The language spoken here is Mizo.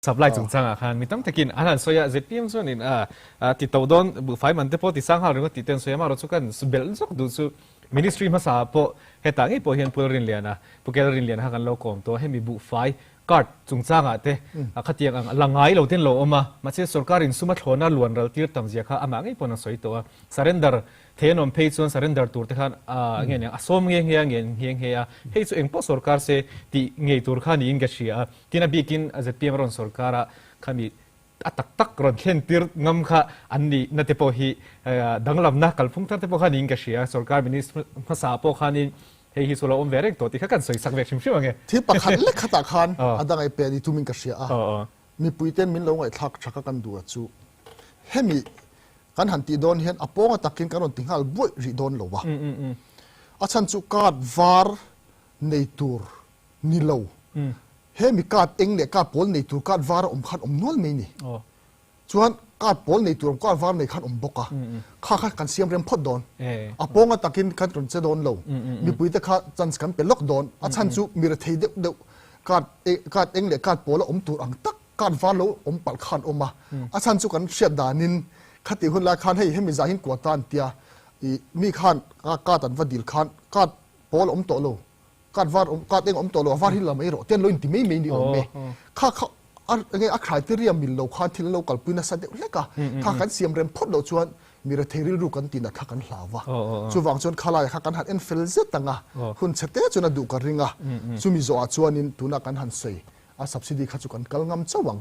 Supply chungchangah khan mi tam takin an han sawi a, zpm chuanin a ti to dawn buhfai man te pawh ti sang nghal ringawt tih te an sawi a, amaherawh chu kan belh zawk duh chu Ministry hmasa ah pawh hetah ngei pawh hian Pu Lalrinliana, Pu Kel Rinliana kha kan lo kawm tawh a, hemi buhfai card chungchangah te khatiang ang la ngai lo ten lo awm a, mahse sorkar in sum a thlawna luan ral tir tam zia kha amah ngei pawhin a sawi tawh a, surrender thei an awm phei chuan surrender tur te khan nge nia a sawm nge nge a, ngen nghe nghe a, hei chu engpawh sorkar se tih ngei tur kha niin ka hria a. Tin a bikin zpm rawn sorkar a khami a tak tak rawn thlen tir ngam kha an nih na te pawh hi danglamna kalphung thar te pawh kha niin ka hria. Sorkar minister hmasa pawh khanin hei hi chu lo awm ve reng tawh tih kha kan sawi sak ve hrim hrim ang e. Thil pakhat lek khatah khan a dang ei pe a ni tumin ka hria a. Mipui ten min lo ngaihthlak tha ka kan duh a chu hemi kan han tih dawn hian a pawnga takin kan rawn ti nghal buaih rih dawn lo a. A chhan chu card var nei tur Ni lo. Hemi card eng leh card pawl nei tur card var a awm khan awm nual mai ni. Chuan card pawl nei tur card var nei khan awm bawk a. Kha kha kan siam rem phawt dawn. A pawnga takin kan rawn che dawn lo. Mipui te kha chance kan pe lawk dawn. A chhan chu mi rethei deuh deuh card card eng leh card pawl a awm tur ang tak card var lo awm palh khan awm a. A chhan chu kan hriat danin khati hun lai khan hei hemi zah hin quota an tia i mi khan card an va dil khan card pawl a awm tawh lo. Card var awm card eng awm tawh lo a var hi la mai rawh te an lo inti mai mai ni awm e. Kha kha a enge a criteria mil lo khan thil an lo kalpui nasa deuh hlek a. Kha kan siam rem phawt loh chuan mi rethei rilru kan tih nat kha kan hlau va. Chuvang chuan khalai kha kan han en fel zet ang a, hun chhe te chuan a duh ka ring a. Chumi zawhah chuanin tuna kan han sawi a subsidy kha chu kan kal ngam chauh ang.